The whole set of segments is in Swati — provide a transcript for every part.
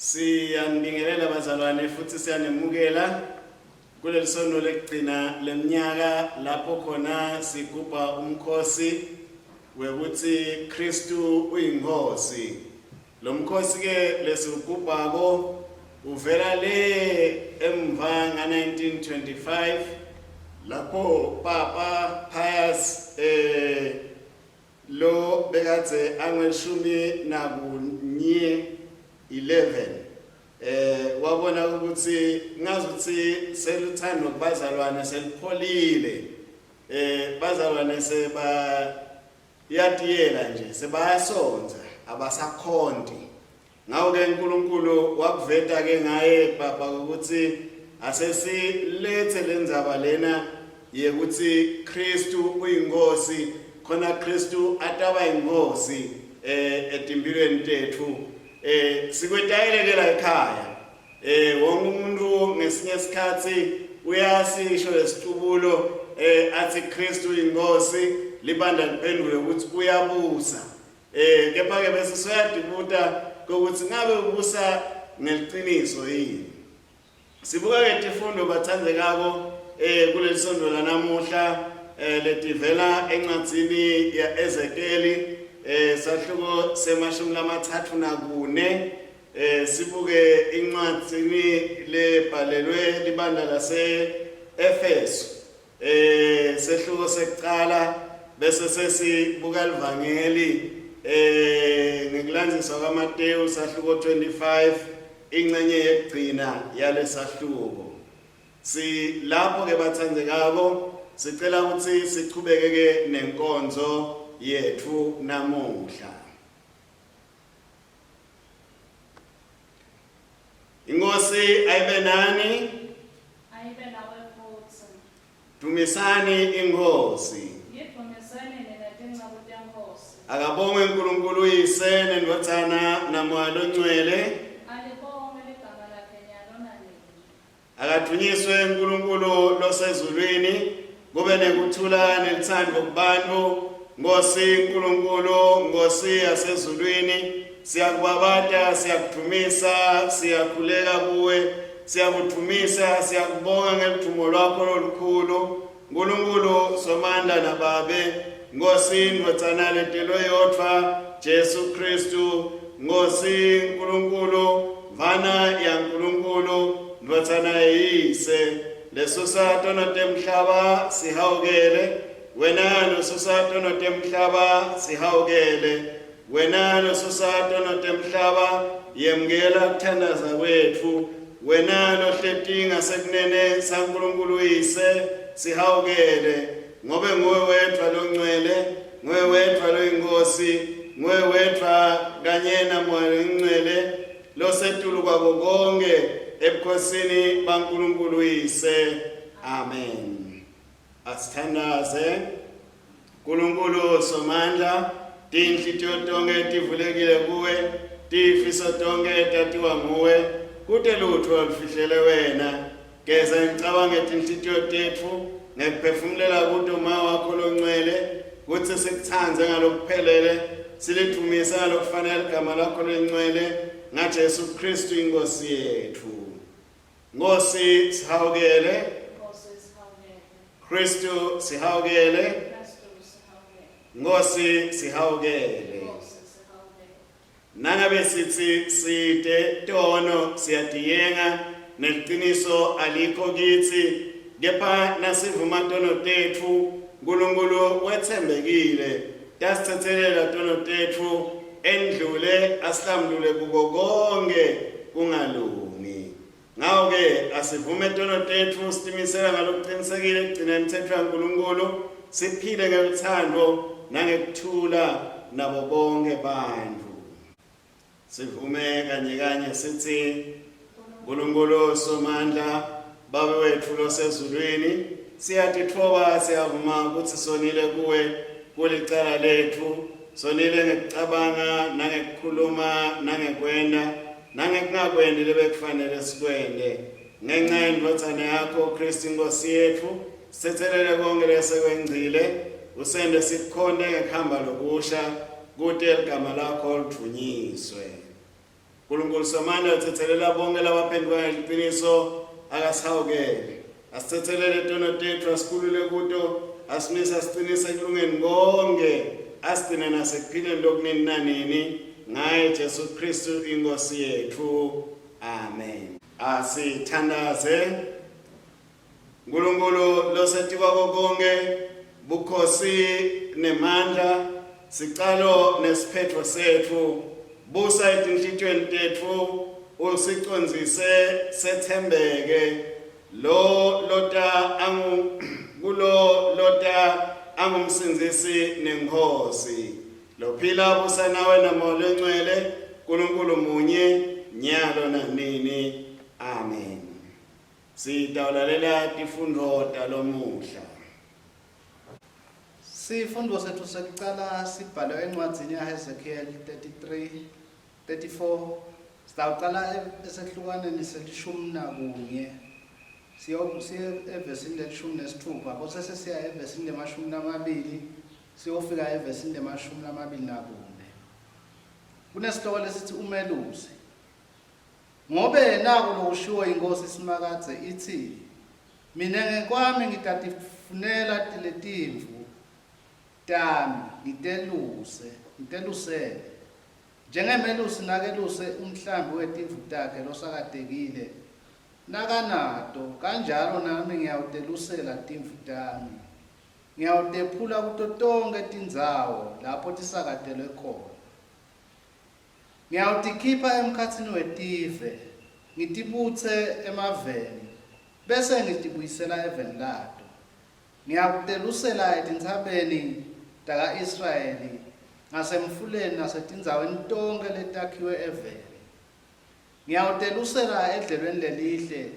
Siyanibingelela bazalwane futhi siyanemukela kuleli sono lekugcina leminyaka lapho khona sigubha umkhosi wekuthi Kristu uyinkosi. Lo mkhosi ke lesiwugubhako uvela le emva nga-1925 lapho Papa Pius eh Lo bekadze angwelishumi nakunye 11 eh wabona ukuthi ngazuthi seluthando kubazalwane selipholile eh bazalwane seba yatiyela nje sebayasonza abasakhonti Ngakho-ke uNkulunkulu wakuveta-ke ngaye Baba ukuthi asesilethe le ndzaba lena yekuthi Kristu uyinkosi khona Kristu ataba inkosi eh etimpilweni tethu eh sikwetayeleke la ekhaya eh wonke umuntu ngesinye isikhathi uyasisho lesicubulo eh athi Kristu uyinkosi libandla liphendule ukuthi uyabusa Eh kepha ke bese soyadibuta ukuthi ngabe ubusa ngeliqiniso yini. Sibuka ke tifundo bathandekako eh kuleli sonto lanamuhla eh letivela encwadzini ya Ezekiel eh sahluko semashumi lamathathu nakune eh sibuke incwadzini lebhalelwe libandla lase Efesu Eh sehluko sekuqala bese sesibuka livangeli eh ngekulandziswa kaMateyu sahluko 25 ingxenye yekugcina yalesahluko. Silapho ke bathandekako sicela ukuthi sichubeke ke nenkonzo yethu namuhla. Inkosi ayibe nani. Ayibe nawe futsi. Dumisani iNkhosi. Yidvumiseni nina tinceku teNkhosi. Akabongwe uNkulunkulu uYise neNdvodzana naMoya loNgcwele. Alibongwe ligama lakhe nyalo nanini. Akadunyiswe uNkulunkulu losezulwini, kube nekuthula nelithando kubantu. Nkosi Nkulunkulu, Nkosi yasezulwini, siyakubabata, siyakudumisa, siyakhuleka kuwe, siyakudumisa, siyakubonga ngeludumo lwakho lolukhulu. Nkulunkulu Somandla naBabe, Nkosi Ndvodzana letelwe yodvwa, Jesu Khristu, Nkosi Nkulunkulu, Mvana yaNkulunkulu, Ndvodzana yeYise, lesusa tono temhlaba, sihawukele. Wena losusa tono temhlaba, sihawukele. Wena losusa tono temhlaba, yemukela kuthandaza kwetfu. Wena lohleti ngasekunene saNkulunkulu uYise, sihawukele, ngobe nguwe wedvwa longcwele, nguwe wedvwa loyiNkhosi, nguwe wedvwa kanye naMoya loyiNgcwele, losetulu kwako konkhe ebukhosini baNkulunkulu uYise. Amen. Asithandaze. Nkulunkulu Somandla, tinhlitiyo tonkhe tivulekile kuwe, tifiso tonkhe tatiwa nguwe, kute lutfo olufihlele wena. Geza imicabango yetinhlitiyo tetfu ngekuphefumulela kuto umoya wakho longcwele, kutsi sikutsandze ngalokuphelele, silidvumise ngalokufanele ligama lakho lelingcwele, ngaJesu Khristu iNkhosi yetfu. Nkosi sihawukele. Nkosi sihawukele. Kristu sihawukele. Kristu sihawukele. Nkosi sihawukele. Nkosi sihawukele. Nangabe sithi site tono siyatiyenga neliciniso alikho kithi kepha nasivuma tono tetfu uNkulunkulu wetsembekile tasithethelela tono tetfu endlule asihlambulule kuko konke kungalungi. Ngako-ke asivume tono tetfu sitimisela ngalokucinisekile kugcina imitsetfo yaNkulunkulu, siphile ngelutsandvo nangekuthula nabo bonkhe bantfu. Sivume kanye kanye sitsi Nkulunkulu Somandla, Babe wetfu losezulwini, siyatitfoba siyavuma kutsi sonile kuwe kulicala letfu, sonile ngekucabanga nangekukhuluma nangekwenta nangekungakwenti lebekufanele sikwente. Ngenca yeNdvodzana yakho Kristu iNkhosi yetfu, sitsetselele konkhe lesekwengcile, usente sikukhonte ngekuhamba lokusha, kute ligama lakho lidvunyiswe. Nkulunkulu Somandla uthethelela bonke labaphenduka ngeliciniso akasihawukele. Asithethelele tono tetfu asikhulule kuto asimise asiqinise ekulungeni konke asigcine nasekuphileni lokunini nanini ngaye Jesu Kristu inkosi yetfu. Amen. Asithandaze. Nkulunkulu losetikwako konke bukhosi nemandla sicalo nesiphetfo setfu busa etinhlitiyweni tetfu usicondzise sethembeke lo lota angu kulo lota angumsindzisi nenkhosi lophila busa nawe namoya longcwele Nkulunkulu munye nyalo nanini amen. Sitawulalela tifundvo talomuhla. Sifundvo setfu sekucala sibhalwe encwadzini yaHezekiel 33 34 sitawucala esehlukwaneni selishumi nakunye siye evesini lelishumi nesitfupha bose sesiya evesini lemashumi lamabili siyofika evesini lemashumi lamabili nakune. Kunesihloko lesitsi umelusi. Ngobe naku lokushiwo yiNkhosi Simakadze, itsi, Mine ngekwami ngitatifunela letimvu tami, ngiteluse, ngitelusele. Njengemelusi nakeluse umhlambi wetimvu takhe losakatekile, nakanato, kanjalo nami ngiyawutelusela timvu tami. Ngiyawutephula kuto tonkhe tindzawo lapho tisakatelwe khona. Ngiyawutikhipha emkhatsini wetive, ngitibutse emaveni, bese ngitibuyisela eveni lato. Ngiyakutelusela etintsabeni taka-Israyeli, ngasemfuleni nasetindzaweni tonkhe letakhiwe eveni. Ngiyawutelusela edlelweni lelihle,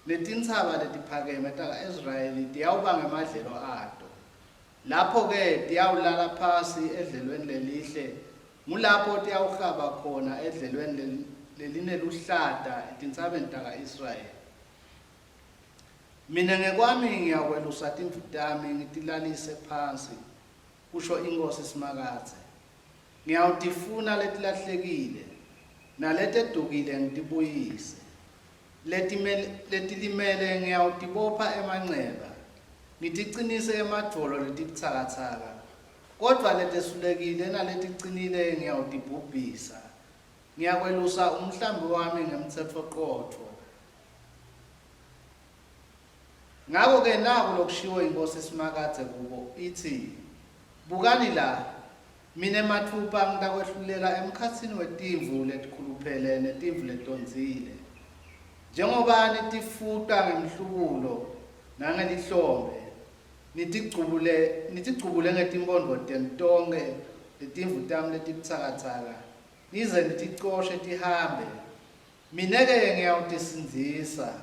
netintsaba letiphakeme taka-Israyeli tiyawuba ngemadlelo ato. Lapho-ke tiyawulala phasi edlelweni lelihle, ngulapho tiyawuhaba khona edlelweni lelineluhlata etintsabeni taka-Israyeli. Mine ngekwami ngiyakwelusa timvu tami ngitilalise phansi, kusho iNkhosi Simakadze. Ngiyawutifuna letilahlekile, naletedukile ngitibuyise. Letilimele ngiyawutibopha emanceba, ngiticinise emadvolo letibutsakatsaka, kodvwa letesulekile naleticinile ngiyawutibhubhisa. Ngiyakwelusa umhlambi wami ngemtsetfocotfo. Ngako-ke naku lokushiwo yiNkhosi Simakadze kubo, itsi, Bukani la, mine matfupha ngitakwehlulela emkhatsini wetimvu letikhuluphele netimvu letondzile. Njengoba nitifuta ngemhlubulo nangelihlombe, nitigcubule nitigcubule ngetimphondvo tenu tonkhe letimvu tami letibutsakatsaka, nize niticoshe tihambe, Mine-ke ngiyawutisindzisa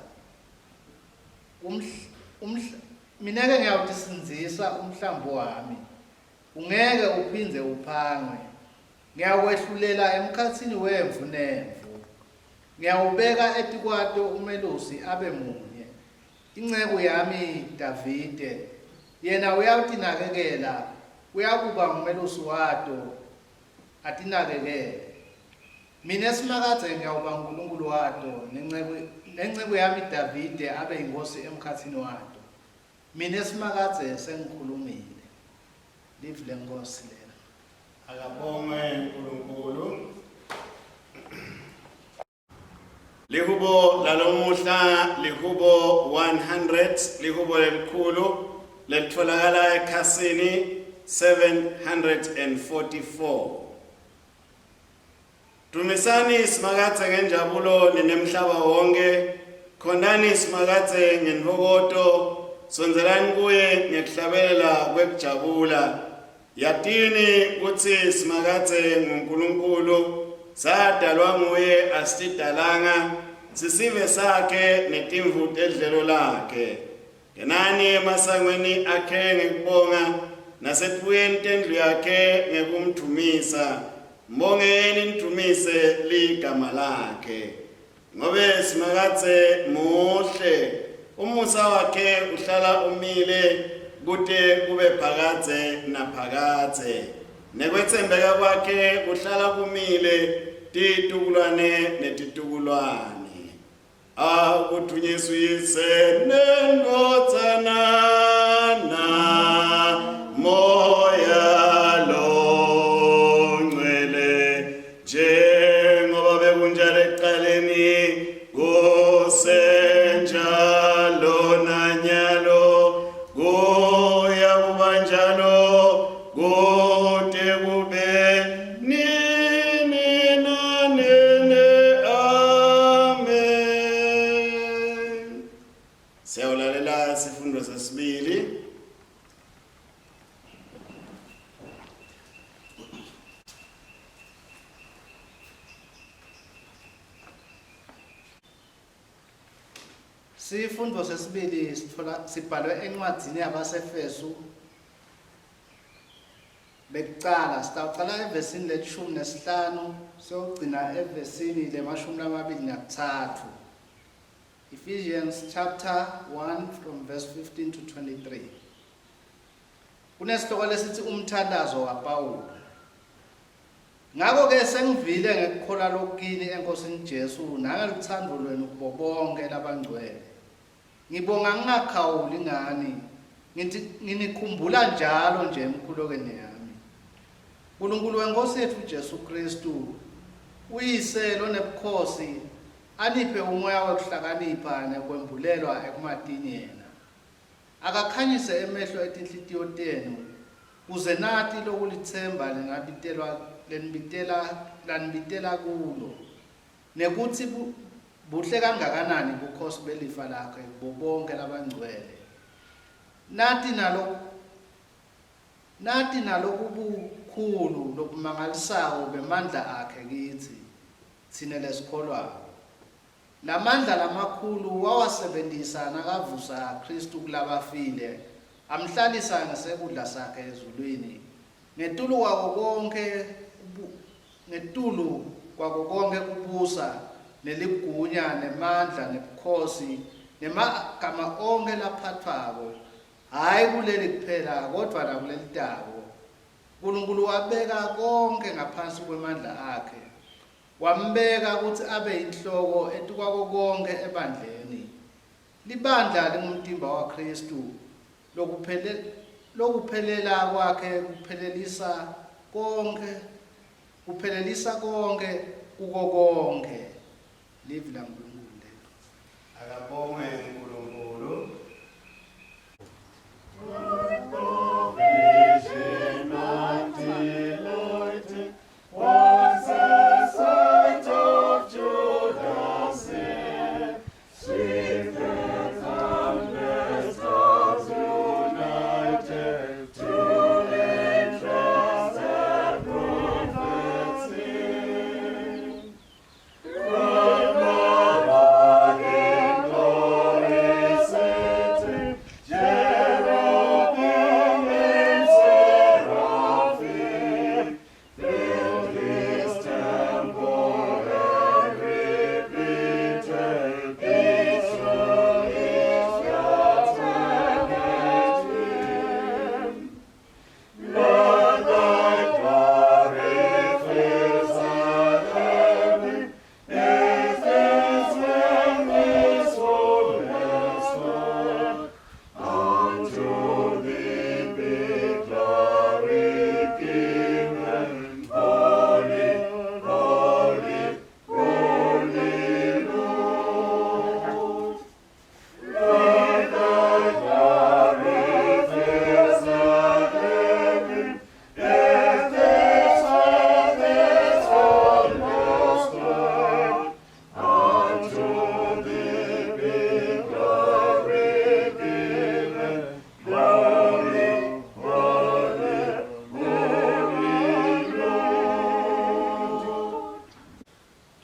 mine-ke ngiyawutisindzisa umhlambi wami, ungeke uphindze uphangwe. Ngiyawukwehlulela emkhatsini wemvu nemvu. Ngiyawubeka etikwato umelusi abe munye, inceku yami Davide. Yena uyawutinakekela, uyakuba ngumelusi wato, atinakekele. Mine Simakadze ngiyawuba nguNkulunkulu wato, nenceku, nenceku yami Davide abe yinkhosi emkhatsini wato. Mine Simakadze sengikhulumile. Livi leNkhosi lelo. Akabongwe uNkulunkulu. Lihubo lalomuhla lihubo 100 lihubo lelikhulu lelitholakala ekhasini 744. Dumisani Simakadze ngenjabulo ninemhlaba wonke, khonani Simakadze ngentfokoto, sondzelani kuye ngekuhlabelela kwekujabula. Yatini kutsi Simakadze nguNkulunkulu, sadalwa nguye asitidalanga, sisive sakhe netimvu tedlelo lakhe. Ngenani emasangweni akhe ngekubonga nasetibuyeni tendlu yakhe ngekumdvumisa. Mbongeni nidvumise ligama lakhe. Ngobe Simakadze muhle, umusa wakhe uhlala umile kute kube phakadze naphakadze. Nekwetsembeka kwakhe kuhlala kumile titukulwane netitukulwane. Akudvunyiswe Uyise neNdvodzana na Moya Longcwele, njengoba bekunjalo ekuqaleni kusenjalo nanyalo kuya kuba njalo kude kube nini nanini. Amen. Siyawulalela sifundo sesibili. Sifundo sesibili sithola sibhalwe encwadzini yabaseFesu bekucala sitawucala evesini lelishumi nesihlanu siyogcina evesini lemashumi lamabili nakuthathu. Ephesians chapter 1 from verse 15 to 23. Kunesihloko lesithi umthandazo waPawulu. Ngakho-ke sengivile ngekukholwa lokukini eNkosini Jesu nangeluthando lwenu kubo bonke labangcwele. Ngibonga ngingakhawuli ngani, ngithi nginikhumbula njalo nje emikhulekweni yami. Nkulunkulu weNkosi yethu Jesu Kristu, uYise lonebukhosi, aniphe umoya wekuhlakanipha nekwembulelwa ekumatini yena. Akakhanyise emehlo etinhlitiyo tenu, kuze nati lokulitsemba lenabitelwa lenibitela lanibitela kulo, nekutsi buhle kangakanani bukhosi belifa lakhe kubo bonkhe labangcwele. Nati nalo nati nalokubukhulu lobumangalisako bemandla akhe kitsi, tsine lesikholwako. Lamandla lamakhulu wawasebentisa nakavusa Khristu kulabafile, amhlalisa ngesekudla sakhe ezulwini, ngetulu kwako konkhe ngetulu kwako konkhe kubusa, neligunya, nemandla, nebukhosi, nemagama onkhe laphatfwako, hhayi kuleli kuphela kodvwa nakulelitako. Nkulunkulu wabeka konkhe ngaphansi kwemandla akhe, Wambeka kutsi abe yinhloko etikwako konkhe ebandleni. Libandla lingumtimba waKhristu, lokuphele, lokuphelela kwakhe kuphelelisa konkhe, kuphelelisa konkhe kuko konkhe. Livi laNkulunkulu lelo. Akabongwe uNkulunkulu.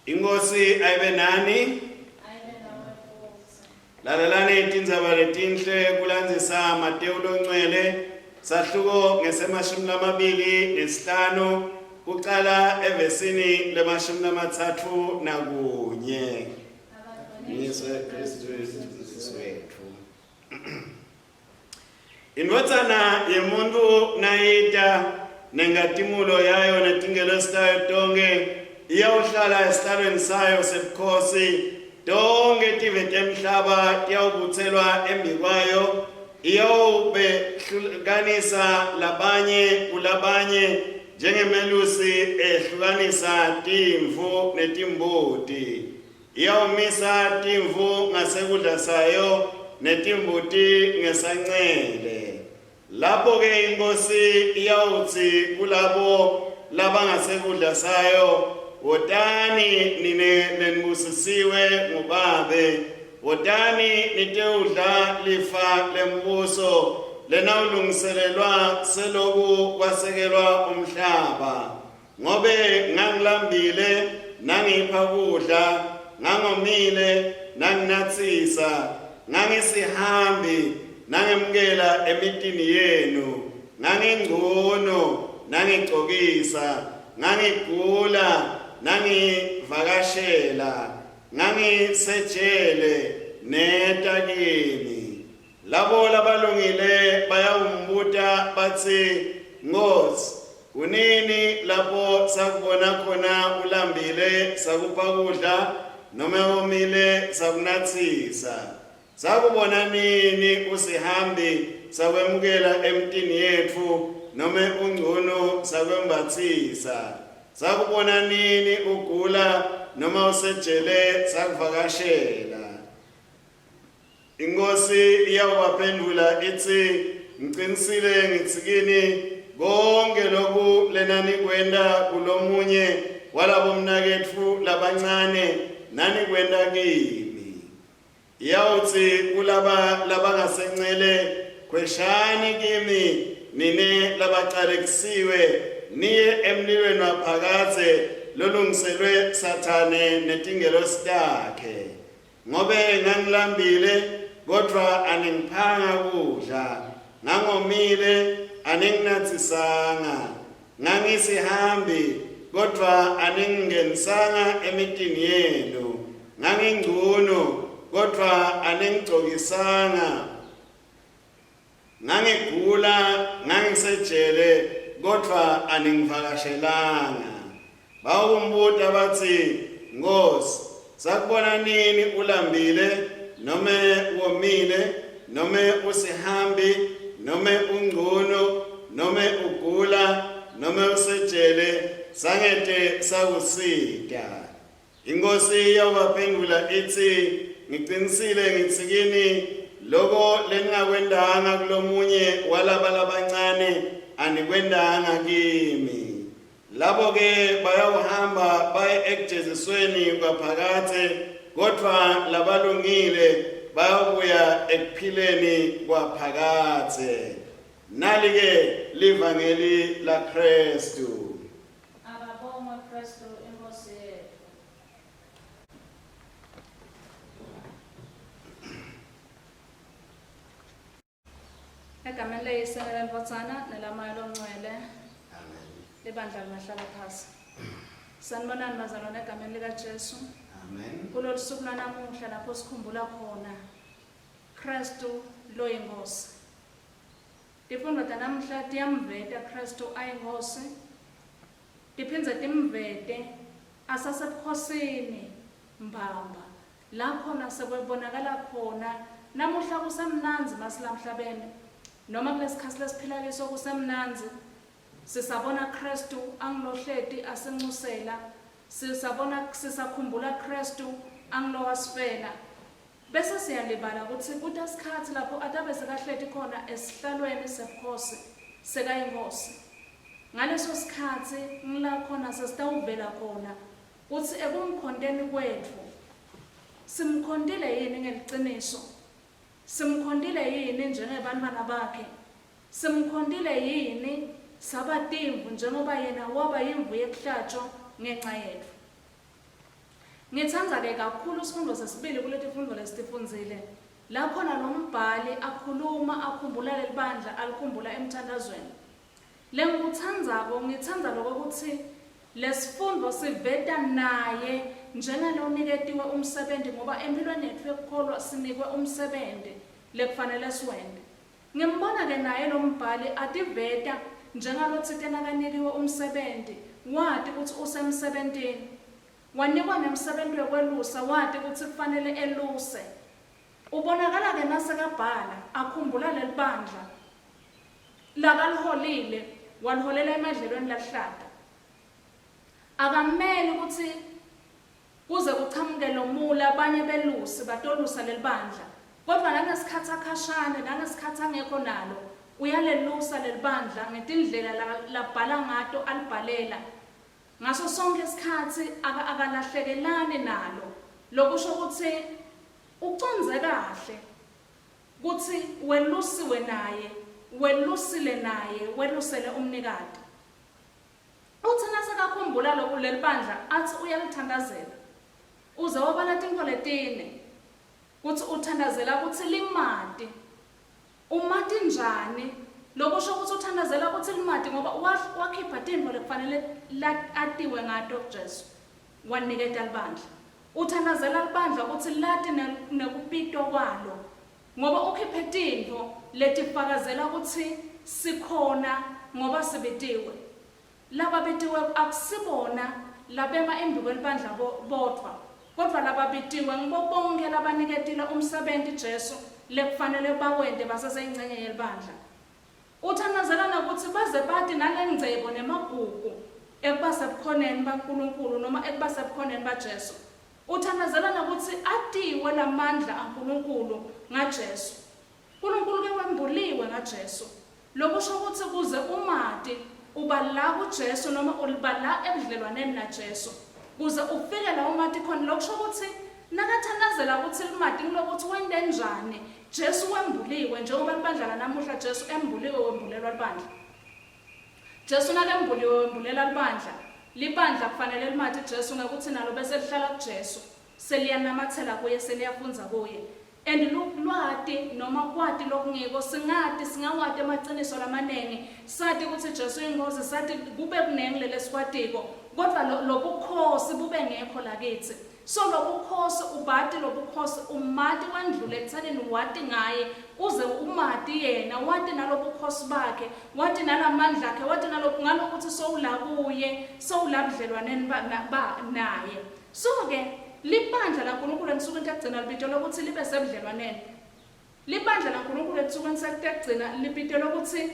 Inkosi ayibe nani. Ayibe nawe futhi. Lalelani tindzaba letinhle kulandzisa Matewu loNgcwele sahluko ngesemashumi lamabili nesihlanu kucala evesini lemashumi lamathathu nakunye. Niswe Kristu wethu. Indvodzana yemuntu nayita nenkhatimulo yayo netingelosi tayo tonkhe iyawuhlala esihlalweni sayo sebukhosi tonkhe tive temhlaba tiyawubutselwa embikwayo iyawubehlukanisa labanye kulabanye njengemelusi ehlukanisa timvu netimbuti Iyawumisa timvu ngasekudla sayo netimbuti ngesancele. Lapho-ke iNkhosi iyawutsi kulabo labangasekudla sayo, Wotani nine lenibusisiwe nguBabe, wotani nitewudla lifa lembuso lenawulungiselelwa seloku kwasekelwa umhlaba. Ngobe ngangilambile nangipha kudla, ngangomile nanginatsisa, ngangisihambi nangemukela emitini yenu, ngangingcono nangigcokisa, ngangigula nangivakashela, ngangisejele neta kimi. Labo labalungile bayawumbuta batsi, Nkhosi, kunini lapho sakubona khona ulambile sakupha kudla nome womile sakunatsisa? Sakubona nini usihambi sakwemukela emtini yetfu nome ungcunu sakwembatsisa? Sakubona nini ugula noma usejele sakuvakashela? Inkosi iyawubaphendvula itsi, Ngicinisile ngitsi kini, konkhe loku lenanikwenta kulomunye walabomnaketfu labancane, nanikwenta kimi. Iyawutsi kulaba labangasencele, Khweshani kimi, nine labacalekisiwe, niye emlilweni waphakadze lolungiselwe Sathane netingelosi takhe. Ngobe ngangilambile, kodvwa aningiphanga kudla, ngangomile, aninginatsisanga, ngangisihambi, kodvwa aningingenisanga emitini yenu, ngangingcunu, kodvwa aningigcokisanga. Ngangigula, ngangisejele, kodvwa aningivakashelanga. Bawumbuta batsi, Nkhosi, sakubona nini ulambile, nome womile, nome usihambi, nome ungcunu, nome ugula, nome usejele, sangete sakusita? Inkhosi iyawubaphendvula itsi, Ngicinisile ngitsi kini, loko leningakwentanga kulomunye walaba labancane anikwentanga kimi. Labo-ke bayawuhamba baye ekujezisweni kwaphakadze, kodvwa labalungile bayawukuya ekuphileni kwaphakadze. Nali-ke livangeli laKhristu. Akabongwe Kristu iNkhosi yetfu. Egameni leYise neleNdvodzana nelaMoya loNgcwele. Amen. Libandla lingahlala phasi. Sanibonani bazalwane egameni likaJesu. Amen. Kulolu suku lwanamuhla lapho sikhumbula khona Kristu loyiNkhosi. Tifundvo tanamuhla tiyamveta Khristu ayiNkhosi, tiphindze timvete asasebukhosini mbamba, la khona sekwebonakala khona namuhla kusemnandzi masilamhlabeni, noma kulesikhatsi lesiphila kiso kusemnandzi, sisabona Khristu angulohleti asincusela, sisabona sisakhumbula Khristu angulowasifela. Bese siyalibala kutsi kuta sikhatsi lapho atabe sekahleti khona esihlalweni sebukhosi, sekayinkhosi. Ngaleso sikhatsi ngila khona sesitawuvela khona kutsi ekumkhonteni kwetfu simkhontile yini ngeliciniso, simkhontile yini njengebantfwana bakhe, simkhontile yini saba timvu njengoba yena waba yimvu yekuhlatjwa ngenca yetfu. Ngitsandza-ke kakhulu sifundvo sesibili kuletifundvo lesitifundzile, la khona lombhali akhuluma akhumbula lelibandla alikhumbula emthandazweni. Lengikutsandzako, ngitsandza lokokutsi lesifundvo siveta naye njengaloniketiwe umsebenti ngoba emphilweni yetfu yekukholwa sinikwe umsebenti lekufanele siwente. Ngimbona-ke naye lombhali ativeta. Njengalotsite nakanikiwe umsebenti, wati kutsi usemsebentini. Wanikwa nemsebenti wekwelusa, wati kutsi kufanele eluse. Ubonakala-ke nasekabhala, akhumbula lelibandla lakaliholile, waliholela emadlelweni laluhlata. Akameli kutsi Kuze kuchamuke lomula, abanye belusi batolusa lelibandla. Kodvwa nangesikhatsi akhashane, nangesikhatsi angekho nalo, uyalelusa lelibandla ngetindlela la, labhala ngato alibhalela. Ngaso sonkhe sikhatsi aka, akalahlekelani nalo, lokusho kutsi ucondze kahle kutsi welusiwe naye, welusile naye, welusele umnikati. Utsi nasekakhumbula loku lelibandla atsi uyalithantazela. Uze wabala tintfo letine kutsi uthantazela kutsi limati. Umati njani? Lokusho kutsi uthantazela kutsi limati ngoba wakhipha tintfo lekufanele atiwe ngato Jesu waniketa libandla. Uthantazela libandla kutsi lati nekubitwa kwalo Ngoba ukhiphe tintfo letifakazela kutsi sikhona ngoba sibitiwe. Lababitiwe akusibona labema embikwelibandla bodvwa, kodvwa lababitiwe ngibo bonkhe labaniketile umsebenti Jesu lekufanele bawente baseseyincenye yelibandla. Uthandazela nekutsi baze bati nalengcebo nemagugu ekuba sebukhoneni baNkulunkulu noma ekuba sebukhoneni baJesu. Uthandazela nekutsi atiwe lamandla aNkulunkulu ngaJesu. Nkulunkulu ke wembuliwe ngaJesu. Lokusho kutsi kuze umati, uba la kuJesu noma uba la ebudlelwaneni naJesu. Kuze ufike la umati khona, lokusho kutsi nakathandazela kutsi limati ngilokutsi wentenjani, Jesu wembuliwe njengoba libandla lanamuhla Jesu embuliwe wembulelwa libandla. Jesu nakembuliwe wembulela libandla. Libandla kufanele limati Jesu ngekutsi nalo bese lihlala kuJesu, seliyanamatsela kuye, seliyafundza kuye. And lwati noma kwati lokungiko singati singawati emaciniso lamanengi sati kutsi Jesu uyiNkhosi sati kube kunengi lelesikwatiko kodvwa lobukhosi bube ngekho lakitsi. So lobukhosi ubati lobukhosi umati wendlule ekutsenini wati ngaye uze umati yena wati nalobukhosi bakhe wati nalamandla akhe wati nalo ngalokutsi sowula kuye sowula budlelwaneni ba, na, ba naye. So ke libandla laNkulunkulu ensukwini tekugcina libitelwa kutsi libe sebudlelwaneni. Libandla laNkulunkulu etinsukwini tekugcina libitelwa kutsi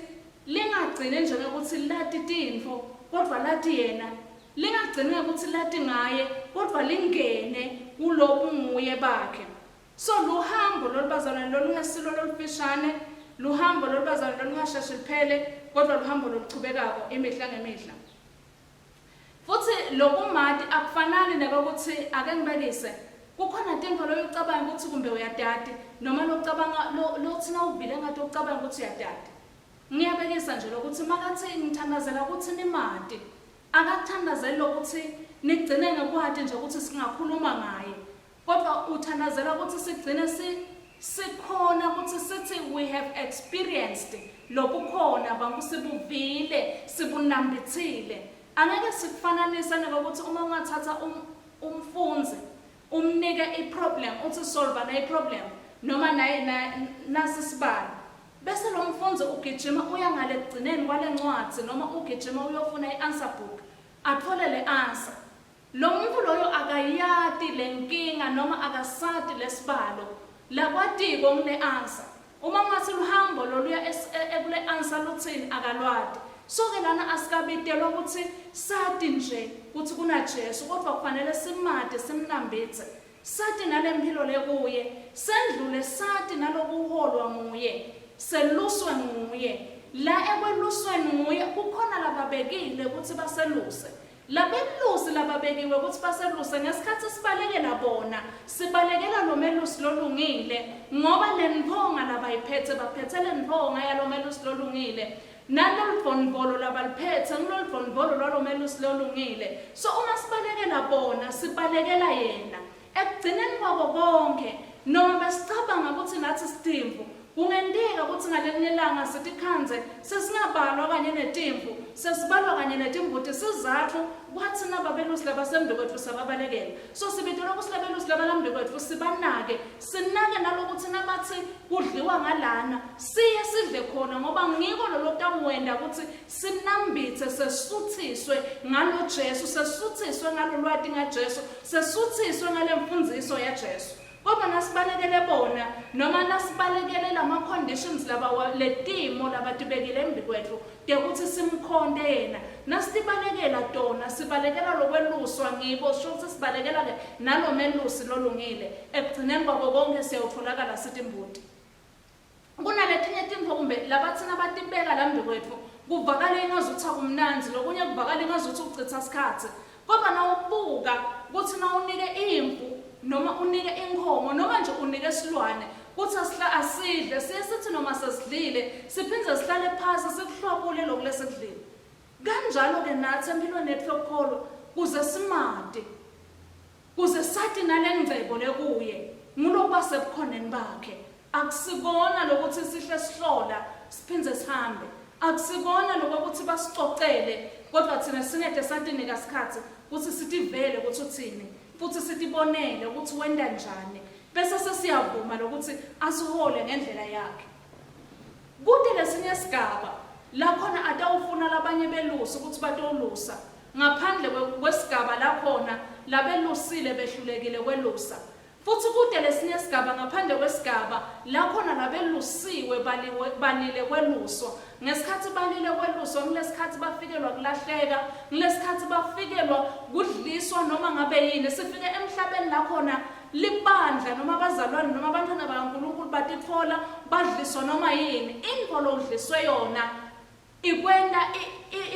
lingagcini nje ngekutsi lati tintfo, kodvwa lati Yena. Lingagcini ngekutsi lati ngaYe, kodvwa lingene kulobunguye baKhe. So, luhambo lolu, bazalwane, lolungesilo lolufishane, luhambo lolu, bazalwane, lolungasheshi luphele, kodvwa luhambo loluchubekako imihla ngemihla. Futsi lokumati akufanani nekwekutsi, ake ngibekise, kukhona tintfo loye ucabange kutsi kumbe uyatati, noma locabanga, lo, lotsi nawuvile ngato ucabange kutsi uyatati. Ngiyabekisa nje lokutsi makatsi ngithandazela kutsi nimati, akakuthandazeli lokutsi nigcine ngekwati nje kutsi singakhuluma ngaye, Kodvwa uthandazela kutsi sigcine si, sikhona kutsi sitsi we have experienced lobukhona baNku, sibuvile, sibunambitsile. Angeke sikufananise nekwekutsi uma ungatsatsa um, umfundzi umnike i-problem utsi solva nayi problem noma nayi, na, nasi sibalo. Bese lomfundzi ugijima uya ngale kugcineni kwalencwadzi noma ugijima uyofuna i-answer book atfole le-answer. Lomuntfu loyo akayati lenkinga noma akasati lesibalo. Lakwatiko ngule answer. Uma ungatsi luhambo loluya ekule answer lutsini akalwati. So ke lana asikabitelwa kutsi sati nje kutsi kuna Jesu kodvwa kufanele simati simnambitse. Sati nalemphilo lekuye, sendlule sati nalokuholwa nguye, seluswe nguye. La ekwelusweni nguye kukhona lababekile kutsi baseluse. Labelusi lababekiwe kutsi baseluse ngesikhatsi sibalekela bona, sibalekela lomelusi lolungile, ngoba lentfonga labayiphetse baphetse lentfonga yalomelusi lolungile, naloludvondvolo labaluphetse nguloludvondvolo lwalomelusi lolungile. So uma sibalekela bona, sibalekela yena. Ekugcineni kwako konkhe, noma besicabanga kutsi natsi sitimvu, Kungenteka kutsi ngalelinye lilanga sitikhandze sesingabalwa kanye netimvu, sesibalwa kanye netimbuti. Sizatfu kwatsi naba belusi labasembikwetfu sababalekela. So sibitelwe kutsi labelusi labalambikwetfu sibanake, sinake nalokutsi nabatsi kudliwa ngalana, siye sidle khona ngoba ngiko lolokutawenta kutsi sinambitse sesuthiswe ngalo Jesu, sesuthiswe ngalolwati ngaJesu, sesuthiswe ngalemfundziso yaJesu. Kodwa nasibalekele bona noma nasibalekele lama-conditions laba letimo labatibekile embikwetfu tekuthi simkhonte yena, nasitibalekela tona sibalekela lokweluswa ngibo, sho kutsi sibalekela-ke nalomelusi lolungile. Ekugcineni kwako konkhe siyawutfolakala sitimbuti. Kunaletinye tintfo kumbe labatsina batibeka la mbikwetfu kuvakale ingazuthi akumnandzi, lokunye kuvakale ingazuthi kucitsa sikhatsi. Kodwa nawubuka kutsi nawunike imvu noma unike inkhomo noma nje unike silwane kutsi asidle, siye sitsi noma sesidlile siphindze sihlale phasi sikuhlwabule loku lesikudlile. Kanjalo-ke natsi emphilweni yetfu yokukholwa kuze simati Kuze sati nalengcebo lekuye, ngulokuba sebukhoneni bakhe. Akusikona lokutsi sihle sihlola siphindze sihambe. Akusikona lokwekutsi basicocele kodvwa tsine singete satinika sikhatsi kutsi sitivele kutsi utsini futsi sitibonele kutsi wenta njani bese sesiyavuma lokutsi asihole ngendlela yakhe. Kute lesinye sigaba lakhona atawufuna labanye belusi kutsi batolusa ngaphandle kwesigaba lakhona labelusile behlulekile kwelusa. Futsi kute lesinye sigaba ngaphandle kwesigaba lakhona labelusiwe balile kweluswa. Ngesikhatsi balile kweluswa ngulesikhatsi bafikelwa kulahleka, ngulesikhatsi bafikelwa kudliswa noma ngabe yini. Sifike emhlabeni lakhona libandla noma abazalwane noma abantwana bakaNkulunkulu batitfola badliswa noma yini. Intfo lowudliswe yona ikwenta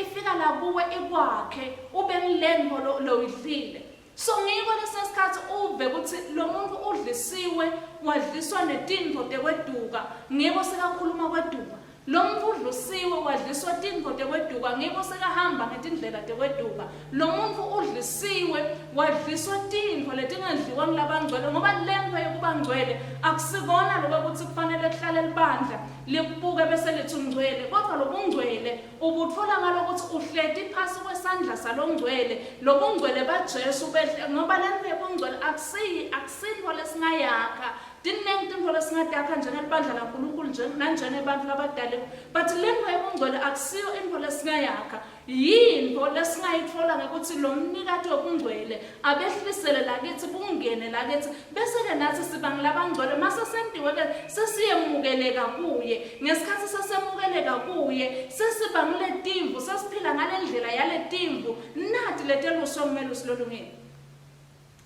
ifika la kuwe ikwakhe ube ngilentfo loyidlile. So ngiko lesinye sikhatsi uve kutsi lomuntfu udlisiwe wadliswa netintfo tekweduka, ngiko sekakhuluma kweduka. Lomuntfu udlusiwe wadliswa tintfo tekweduka, ngiko sekahamba ngetindlela tekweduka. Lomuntfu udlisiwe wadliswa tintfo letingadliwa ngulabangcwele, ngoba lentfo yekuba ngcwele akusikona lokwekutsi kufanele kuhlale libandla likubuke bese litsi ungcwele, kodvwa lobungcwele Ubutfola ngalokutsi uhleti phasi kwesandla salongcwele, lobungcwele baJesu behle, ngoba lentfo yebungcwele akusiyi, akusintfo lesingayakha. Tinengi tintfo lesingatakha njengelibandla laNkulunkulu nje, nanjengebantfu labadaliwe, but lentfo yebungcwele akusiyo intfo lesingayakha. Yintfo lesingayitfola ngekutsi lomnikati webungcwele abehlisele lakitsi, bungene lakitsi, bese-ke natsi siba ngulabangcwele. Mase sentiwe-ke sesiyemukeleka kuye. Ngesikhatsi sesemukeleka kuye, sesiba nguletimvu, sesiphila ngalendlela yaletimvu, nati leteluswe ngumelusi lolungile.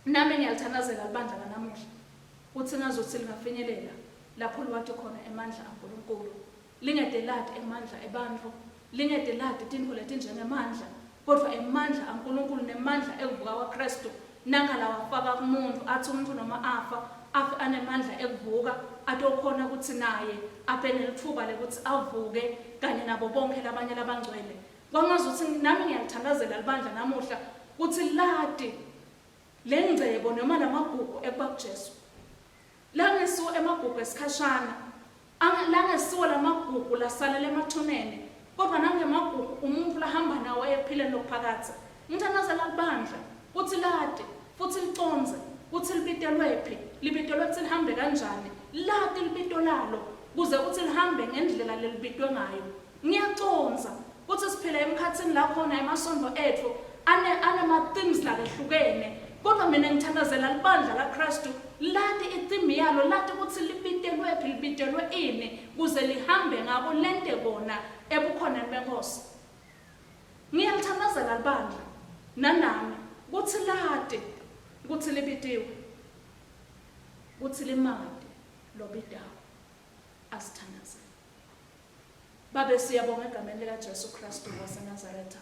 Nami ngiyalithandazela libandla lanamuhla, kutsi ngazutsi lingafinyelela lapho liwati khona emandla aNkulunkulu. Lingete lati emandla ebantfu, lingete lati tintfo letinjengemandla, kodvwa emandla aNkulunkulu nemandla ekuvuka kwaKhristu, nankha lawafaka kumuntfu, atsi umuntfu noma afa, afe anemandla ekuvuka, atokhona kutsi naye abe nelitfuba lekutsi avuke kanye nabo bonkhe labanye labangcwele. Kwangazutsi nami ngiyalithandazela libandla namuhla kutsi lati lengcebo noma lamagugu ekuba kuJesu. Langesiwo emagugu esikhashana, langesiwo lamagugu lasalela emathuneni, kodvwa nangemagugu umuntfu lahamba nawo ekuphileni lokuphakadze. Ngithandazela libandla kutsi lati futsi licondze kutsi libitelwephi, libitelwe kutsi lihambe kanjani, lati libito lalo kuze kutsi lihambe ngendlela lelibitwe ngayo. Ngiyacondza kutsi siphila emkhatsini la khona emasontfo etfu ane, anema-themes lakehlukene, kodvwa mine ngithandazela libandla laKhristu lati i-theme yalo, lati kutsi libitelwephi, libitelwe ini, kuze lihambe ngako lente kona ebukhoneni beNkhosi. Ngiyalithandazela libandla, nanami, kutsi lati kutsi libitiwe, kutsi limati lobitako. Asithandazeni. Babe, siyabonga egameni likaJesu Kristu waseNazaretha.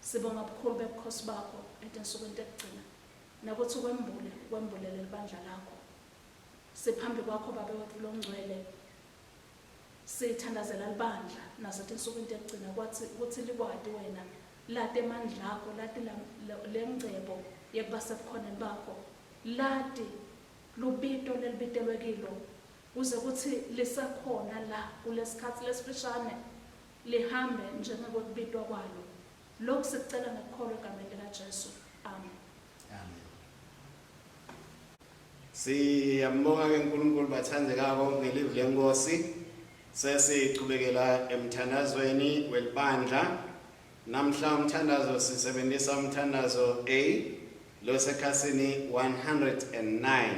Sibonga bukhulu bebukhosi bakho etinsukwini tekugcina nekutsi ukwembule, ukwembulele libandla lakho. Siphambi kwakho Babe wetfu longcwele, sithandazela libandla nasetinsukwini tekugcina kwatsi kutsi likwati wena, lati emandla akho, lati lengcebo yekuba sebukhoneni bakho, lati lubito lelibitelwe kilo. Kuze kutsi lisakhona la kulesikhatsi lesifishane lihambe njengekwekubitwa kwalo. Lokhu sikucela ngekukholwa egameni likaJesu. Amen. Amen. Siyambonga ke uNkulunkulu bathandekako ngelivi lenkosi. Sesichubekela emthandazweni welibandla. Namhla umthandazo sisebenzisa umthandazo A losekhasini 109.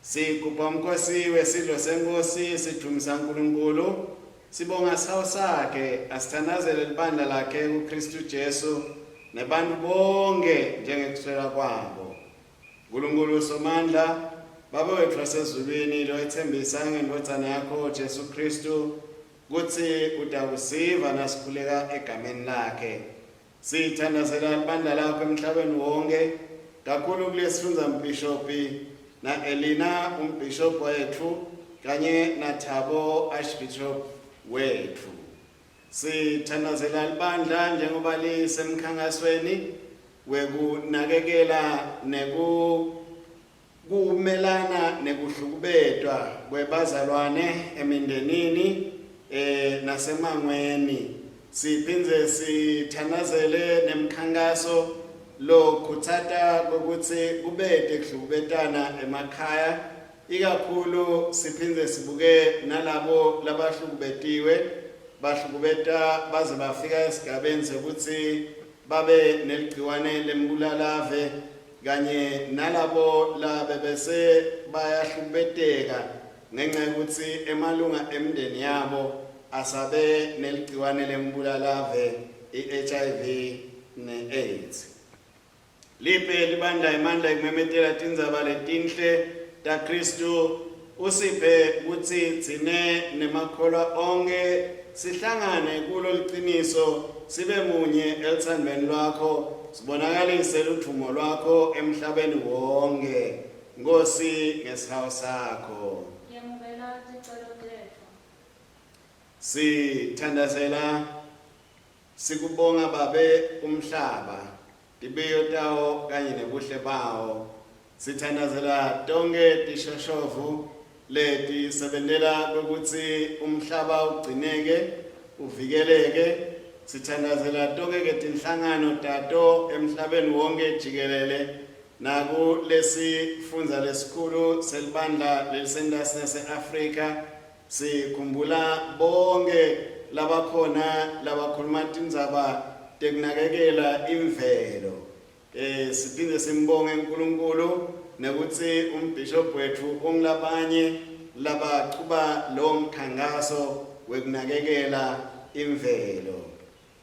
Sigubha umkhosi wesidlo senkosi sidumisa uNkulunkulu. Sibonga sihawu sakhe asithandazele libandla lakhe kuKristu Jesu nebantu bonke njengekuswela kwabo. Nkulunkulu Somandla, Baba wetfu wasezulwini lowetsembisa ngendvodzana yakho Jesu Kristu kutsi utakusiva nasikhuleka egameni lakhe. Sithandazela libandla lakho emhlabeni wonke, kakhulu kulesifundza mbhishobhi na Elina umbhishobhi wetfu kanye na Thabo Archbishop wetfu. Sithandazela libandla njengoba lisemkhankasweni wekunakekela neku kumelana nekuhlukubetwa kwebazalwane emindenini eh nasemangweni siphindze sithandazele nemkhankaso lokhutsata kwekutsi kubete kuhlukubetana emakhaya ikakhulu siphindze sibuke nalabo labahlukubetiwe bahlukubeta baze bafika esigabeni sekutsi babe neligciwane lembulalave kanye nalabo labebese bayahlukubeteka ngenxa yekutsi emalunga emindeni yabo asabe neligciwane lembulalave i-HIV ne-AIDS. Liphe libandla emandla ekumemetela tindzaba letinhle taKhristu usiphe kutsi tsine nemakholwa onkhe sihlangane kulo liciniso sibe munye eluthandweni lwakho sibonakalise ludvumo lwakho emhlabeni wonke Nkosi ngesihawu sakho. Yemukela ticelo tetfu. Sithandazela sikubonga Babe umhlaba tibiyo tawo kanye nebuhle bawo. Sithandazela tonkhe tishoshovu letisebentela kwekutsi umhlaba ugcineke uvikeleke. Sithandazela tonkhe ke tinhlangano tato emhlabeni wonke jikelele nakulesifundza lesikhulu selibandla lelisentasi nase-Afrika. Sikhumbula bonkhe labakhona labakhuluma tindzaba tekunakekela imvelo. Eh siphinde simbonge uNkulunkulu nekutsi umbhishobhi wetfu ungulabanye labachuba lowo mkhankaso wekunakekela imvelo.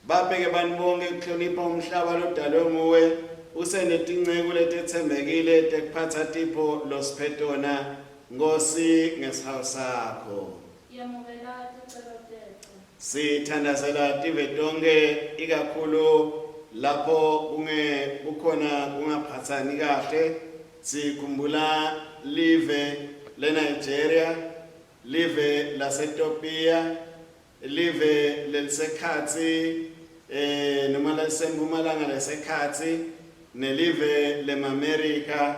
Baphe-ke bantfu bonkhe kuhlonipha umhlaba lodalwe nguwe, usenetinceku letetsembekile tekuphatsa tipho losiphe tona, Nkhosi, ngesihawu sakho. Yemukela ticelo tetfu. Sithandazela tive tonkhe ikakhulu lapho kunge kukhona kungaphatsani kahle. Sikhumbula live leNigeria, live laseTopiya, live lelisekhatsi eh noma lelisempumalanga lesekhatsi nelive lemaMerica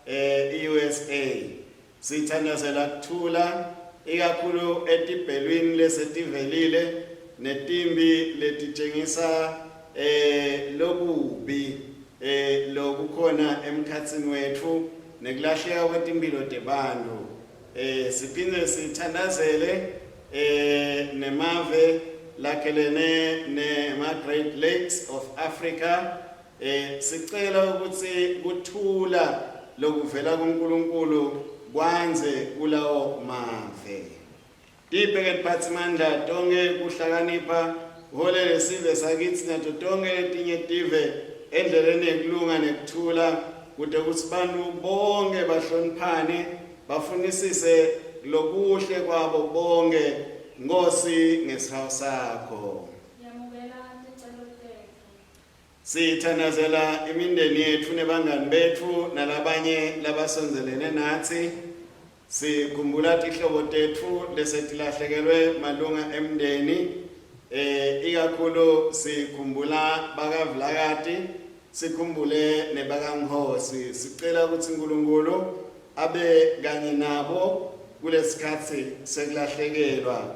eh iUSA. Sithandazela kuthula ikakhulu etibhelwini lesetivelile netimbi letitshengisa eh lokubi eh lokukhona emkhatsini wetfu nekulahleka kwetimphilo tebantfu. Eh siphinde sithandazele eh nemave lakhelene nema Great Lakes of Africa. Eh sicela ukuthi kuthula lokuvela kuNkulunkulu kwandze kulawo mave. Tiphe-ke tiphatsimandla tonkhe kuhlakanipha, uholele sive sakitsi nato tonkhe letinye tive endleleni yekulunga nekuthula, kute kutsi bantfu bonkhe bahloniphane, bafunisise lokuhle kwabo bonkhe, Nkhosi, ngesihawu sakho. Yamukela ticelo tetfu. Sithandazela imindeni yetfu nebangani betfu nalabanye labasondzelene natsi. Sikhumbula tihlobo tetfu lesetilahlekelwe malunga emndeni. Eh ikakhulu sikhumbula bakaVilakati, sikhumbule nebakaNkhosi. Sicela kutsi uNkulunkulu abe kanye nabo. kulesikhatsi sekulahlekelwa.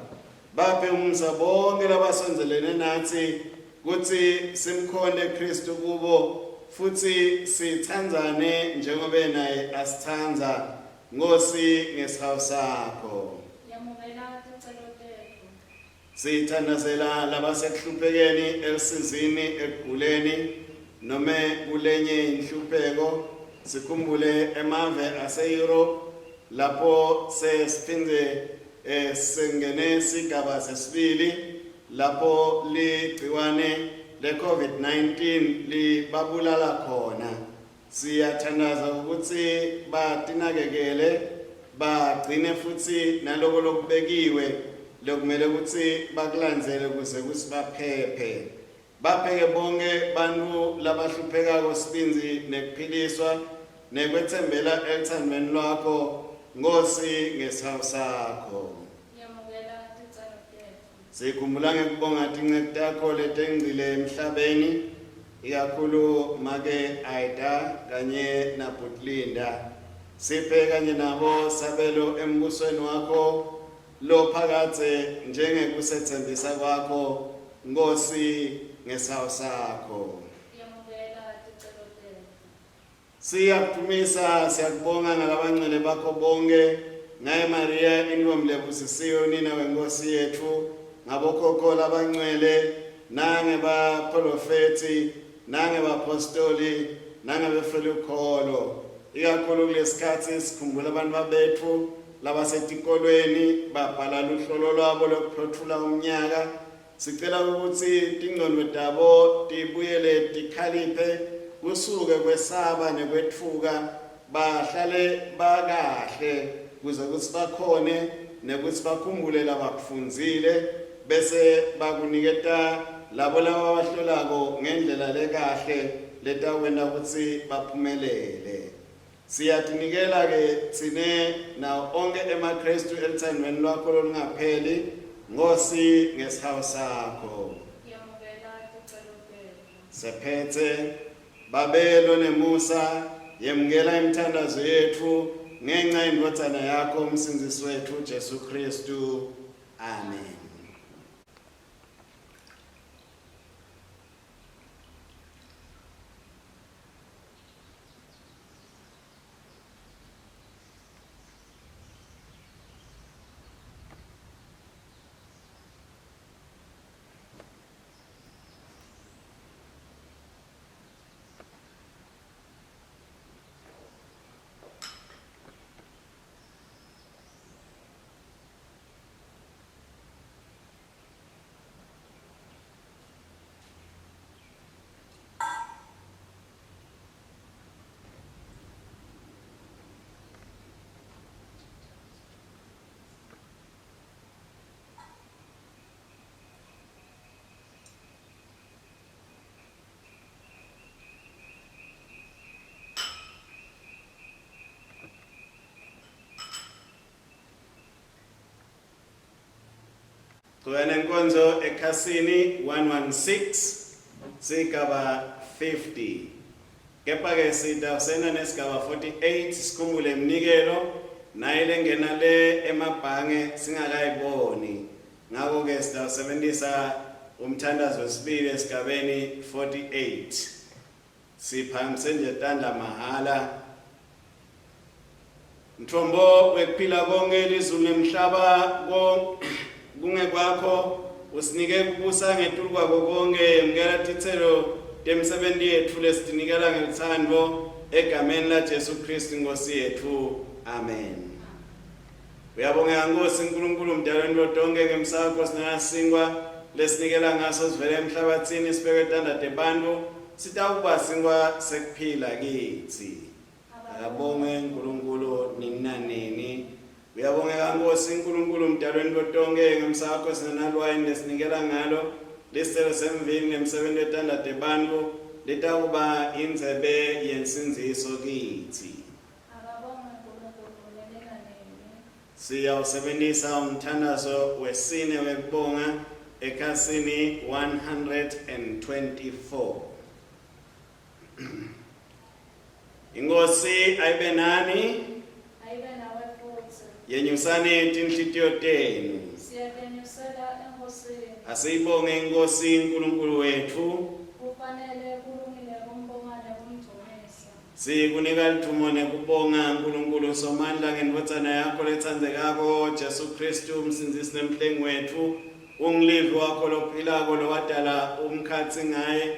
Baphe umusa bonke labasondzelene natsi kutsi simkhonte Kristu kubo futsi sitsandzane njengobe naye asitsandza. Nkhosi ngesihawu sakho. Yamukela ticelo tetfu. Sithandazela labasekuhluphekeni, elusizini, ekuguleni nome kulenye inhlupheko. Sikhumbule emave ase-Europe lapho sesiphindze eh, singene sigaba sesibili lapho ligciwane le-COVID-19 libabulala khona. Siyathandaza ukuthi batinakekele bagcine futsi naloko lokubekiwe lokumele ukuthi bakulandzele kuze kutsi baphephe. Bapheke bonke bantfu labahluphekako sibindzi nekuphiliswa nekwetsembela eluthandvweni lwakho Nkhosi ngesihawu sakho. Yamukela ticelo tetfu. Sikhumbula ngekubonga tinceku takho letengcile emhlabeni, ikakhulu make Aida kanye naBhutlinda. Siphe kanye nabo sabelo embusweni wakho lophakadze njengekusetsembisa kwakho, Nkhosi, ngesawu sakho. Yamukela ticelo tetfu. Siyakudumisa, siyakubonga ngalabangcwele bakho bonke, ngaye Mariya intfombi lebusisiwe unina weNkhosi yetfu, ngabokhokho labangcwele, nangebapholofethi, nangebaphostoli, nangebefelukholo. Ikakhulu kulesikhatsi sikhumbula bantfwa betfu labasetikolweni babhala luhlolo lwabo lwekuphotfula umnyaka. Sicela ukuthi tingcondvo tabo tibuyele tikhaliphe kusuke kwesaba nekwetfuka bahlale bakahle kuze kutsi bakhone nekutsi bakhumbule labakufundzile bese bakuniketa labo lababahlolako ngendlela lekahle letawenta kutsi baphumelele. Siyatinikela ke tsine nawo onkhe emaKhristu elutsandvweni lwakho lolungapheli, Nkhosi ngesihawu sakho. Yamukela ticelo tetfu. Sephetse, Babe lonemusa, yemukela imithandazo yetfu ngenca yeNdvodzana yakho uMsindzisi wetfu Jesu Khristu. Amen. Chubeka nenkonzo ekhasini 116 sigaba 50. Kepha-ke sitawusena nesigaba 48 sikhumbule iminikelo naye lengena le emabhange singakayiboni. Ngakho-ke sitawusebentisa umthandazo wesibili esigabeni 48. Siphakamise nje tandla mahhala. Mthombo wekuphila konke lizulu nemhlaba kungekwakho usinike kubusa ngetulu kwako konke yemukela titselo temisebenti yetfu lesitinikela ngelutsandvo egameni laJesu Kristu Nkosi yetfu. Amen. Uyabongeka Nkosi Nkulunkulu mdalweni lotonke ngemsakho sinasinkwa lesinikela ngaso sivele emhlabatsini sibeke tandla tebantfu sitawuba sinkwa sekuphila kitsi. Akabongwe Nkulunkulu nini nanini. Uyabongeka Nkosi Nkulunkulu mdalweni lotonke ngemsakho sinanalwayini lesinikela ngalo lisitselo semvini ngemsebenti wetandla tebantfu litawuba indzebe yensindziso kitsi. Akabongwe Nkulunkulu nini nanini. Siyawusebentisa umthandazo wesine wekubonga ekhasini 124. Inkosi ayibe nani. Ayibe nawe futhi. Yenyusani tinhlitiyo tenu. Siyakenyusela eNkosini. Asiyibonge iNkhosi uNkulunkulu wetfu. Kufanele kulungile kumbonga nekumdvumisa. Sikunika ludvumo nekubonga Nkulunkulu Somandla ngendvodzana yakho letsandzekako Jesu Khristu umsindzisi nemhlengi wetfu. Ungulivi wakho lophilako lowadala umkhatsi ngaye.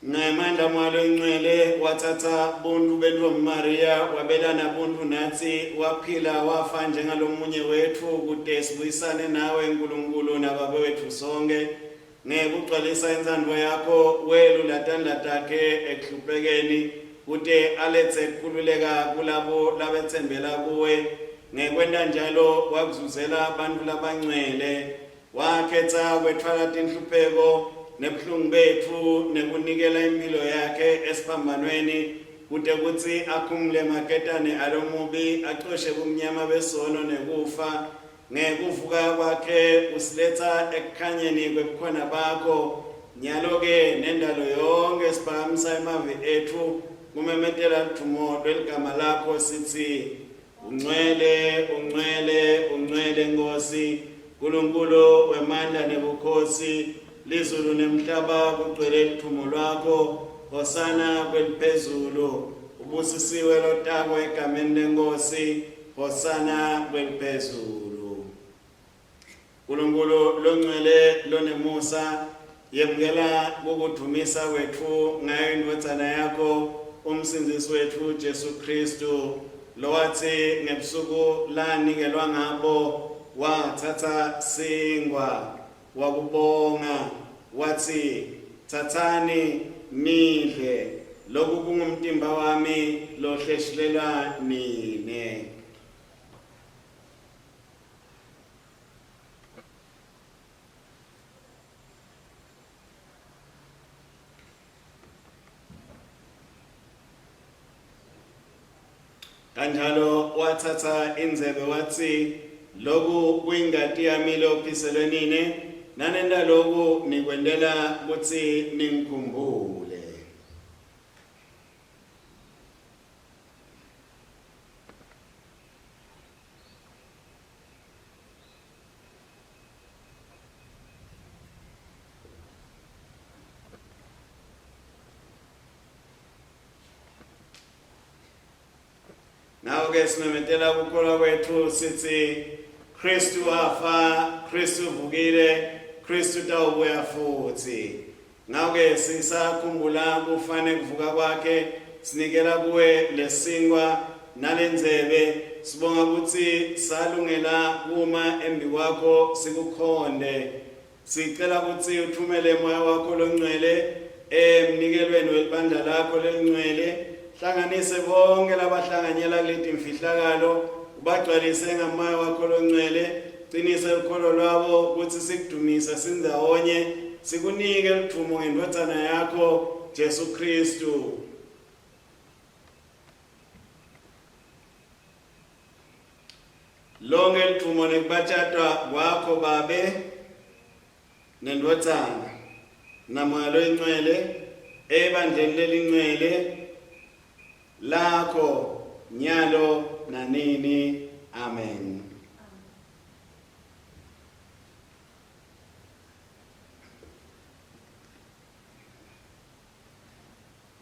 Ngemandla aMoya Loyingcwele watsatsa buntfu bentfombi Mariya wabelana buntfu natsi waphila wafa njengalomunye wetfu kute sibuyisane nawe Nkulunkulu naBabe wetfu sonkhe. Ngekugcwalisa intsandvo yakho welula tandla takhe ekuhluphekeni kute aletse kukhululeka kulabo labetsembela kuwe. Ngekwenta njalo wakuzuzela bantfu labangcwele. Wakhetsa kwetfwala tinhlupheko nebuhlungu betfu nekunikela imphilo yakhe esiphambanweni kute kutsi akhumule emaketane alomubi acoshe bumnyama besono nekufa. Ngekuvuka kwakhe usiletsa ekukhanyeni kwebukhona bakho. Nyalo-ke nendalo yonkhe siphakamisa emavi etfu kumemetela ludvumo lweligama lakho sitsi, Ungcwele, ungcwele, ungcwele Nkosi, Nkulunkulu wemandla nebukhosi, lizulu nemhlaba kugcwele ludvumo lwakho. Hosana kweliphezulu. Ubusisiwe lotako egameni leNkhosi. Hosana kweliphezulu. Nkulunkulu longcwele lonemusa, yemukela kukudvumisa kwetfu ngayo indvodzana yakho umsindzisi wetfu Jesu Khristu, lowatsi ngebusuku lanikelwa ngabo watsatsa sinkhwa wakubonga watsi, Tsatsani nidle, loku kungumtimba wami lohleshulelwa nine. Kanjalo wathatha indzebe watsi, Loku kuyingati yami lophiselwe nine, nanenta loku nikwentela kutsi ningikhumbule. Ngako-ke simemetela kukholwa kwetfu sitsi Khristu wafa, Khristu uvukile, Khristu utawubuya futsi. Ngako-ke sisakhumbula kufa nekuvuka kwakhe, sinikela kuwe lesinkwa nalendzebe, sibonga kutsi salungela kuma embikwakho sikukhonte. Sicela kutsi utfumele Moya wakho loNgcwele emnikelweni welibandla lakho lelingcwele, hlanganise bonke labahlanganyela kuletimfihlakalo, ubagcwalise ngaMoya wakho loNgcwele, cinise lukholo lwabo kutsi sikudumise sindzawonye, sikunike ludvumo ngeNdvodzana yakho Jesu Khristu. Lonke ludvumo nekubatjatwa kwakho Babe neNdvodzana naMoya loyiNgcwele ebandleni lelingcwele lakho nyalo nanini. Amen.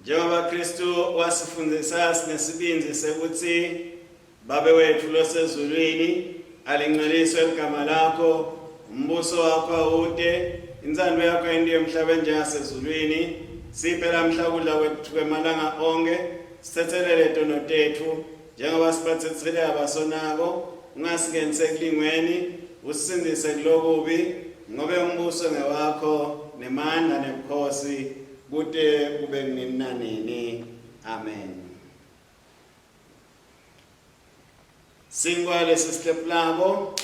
Njengoba Kristu wasifundzisa sinesibindzi sekutsi Babe wetfu losezulwini, alingcweliswe ligama lakho, umbuso wakho awute, intsandvo yakho yentiwe emhlabeni njengasezulwini. Siphe lamhla kudla kwetfu kwemalanga onkhe, sitsetselele tono tetfu njengoba sibatsetsele abasonako, ungasingenisi ekulingweni, usisindzise kulokubi, ngobe umbuso ngewakho nemandla nebukhosi kute kube nini nanini. Amen. Sinkwa lesisihlephulako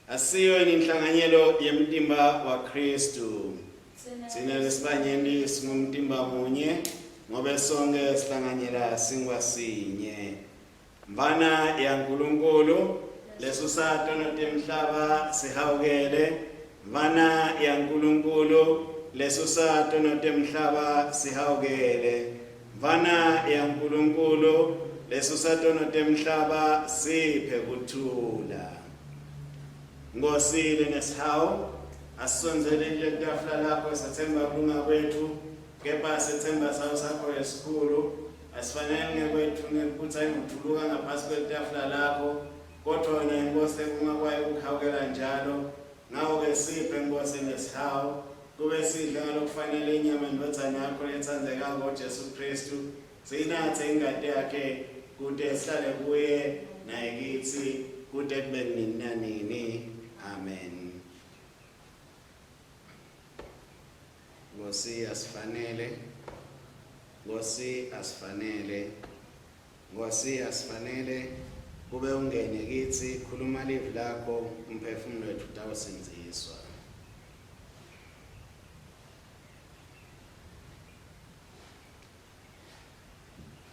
asiyo yini inhlanganyelo yemtimba waKhristu? Tsine lesibanyenti singumtimba munye ngobe sonke sihlanganyela sinkwa sinye. Mvana yaNkulunkulu lesusa tono temhlaba sihawukele. Mvana yaNkulunkulu lesusa tono temhlaba sihawukele. Mvana yaNkulunkulu. Lesusa tono temhlaba siphe kuthula. Nkosi lenesihawu, asisondzele kuleli tafula lakho sethemba kulunga kwetfu, kepha sethemba sawo sakho lesikhulu. Asifanele ngekwetfu ngekutsi ayingujuluka ngaphasi kwelitafula lakho, kodvwa wena iNkhosi ekungakwayo ukuhawukela njalo. Ngako-ke siphe Nkhosi nesihawu, kube sidle ngalokufanele inyama yendvodzana yakho letsandzekako Jesu Khristu, Siyinatse ingati yakhe kute sihlale kuye naye kitsi kute kube nini nanini. Amen. Nkosi asifanele. Nkosi asifanele. Nkosi asifanele kube ungene kitsi khuluma livi lakho umphefumulo wethu utawusindziswa.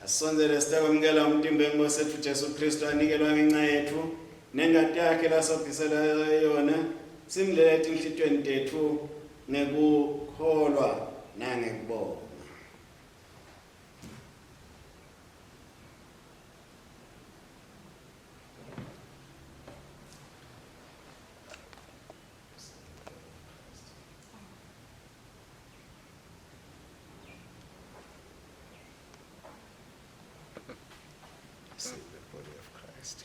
Asondzele sitakwemukela umtimba wenkosi etfu Jesu Kristu anikelwa ngenca yetfu nengati yakhe lasophisela yona simlele etinhlitiyweni tetfu ngekukholwa nangekubonga. Save the body of Christ.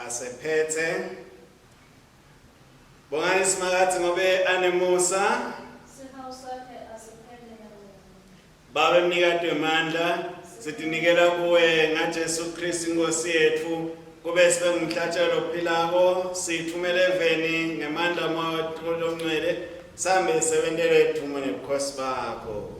Asephethe Bongani Simakadze ngobe anemusa. Sihawu sakhe asipheli nanini. Babe mnikati wemandla, sitinikela kuwe ngaJesu Kristu iNkosi yetfu, kube sibe ngumhlatshelo lophilako, siyithumele eveni ngemandla aMoya loNgcwele, sihambe sisebentele idvumo nebukhosi bakho.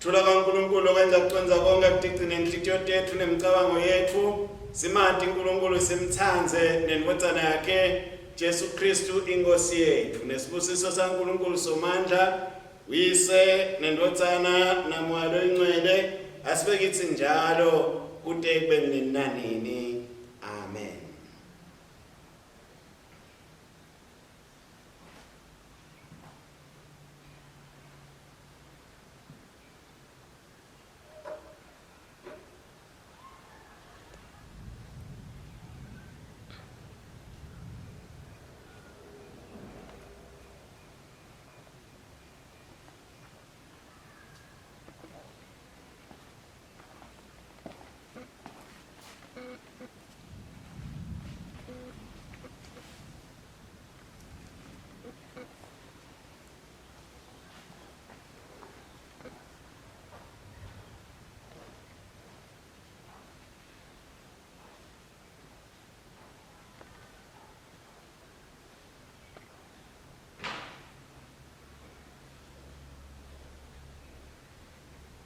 Thula kaNkulunkulu okwenza kucondza konke kutigcine inhlitiyo tetfu nemicabango yetfu, simati uNkulunkulu simtsandze nendvodzana yakhe Jesu Kristu iNkosi yetfu. Nesibusiso saNkulunkulu Somandla, Uyise nendvodzana naMoya loyiNgcwele asibe kitsi njalo kute kube nini nanini. Amen.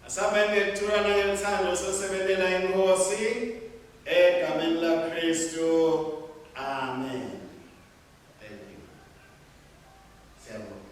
Asambeni ngekuthula nangeluthando sosebentela iNkhosi egameni laKristu. Amen. Thank you. Siyabonga.